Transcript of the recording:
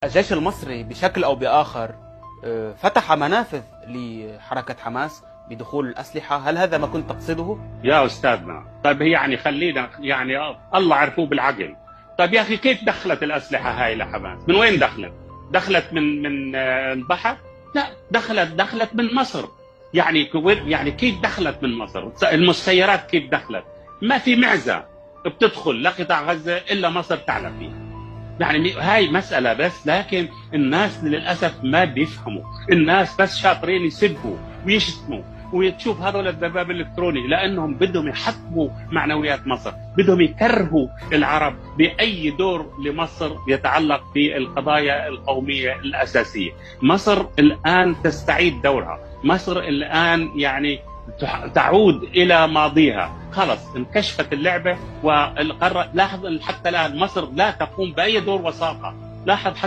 الجيش المصري بشكل أو بآخر فتح منافذ لحركة حماس بدخول الأسلحة، هل هذا ما كنت تقصده؟ يا أستاذنا، طيب يعني خلينا يعني الله عرفوه بالعقل. طيب يا أخي، كيف دخلت الأسلحة هاي لحماس؟ من وين دخلت؟ دخلت من البحر؟ لا، دخلت من مصر. يعني كيف دخلت من مصر؟ المسيرات كيف دخلت؟ ما في معزة بتدخل لقطاع غزة إلا مصر تعلم فيها. يعني هاي مسألة بس، لكن الناس للأسف ما بيفهموا. الناس بس شاطرين يسبوا ويشتموا، وتشوف هذول الذباب الالكتروني لانهم بدهم يحطموا معنويات مصر، بدهم يكرهوا العرب باي دور لمصر يتعلق بالقضايا القوميه الاساسيه. مصر الان تستعيد دورها، مصر الان يعني تعود الى ماضيها، خلص انكشفت اللعبه والقرة. لاحظ حتى الان مصر لا تقوم باي دور وساطه، لاحظ.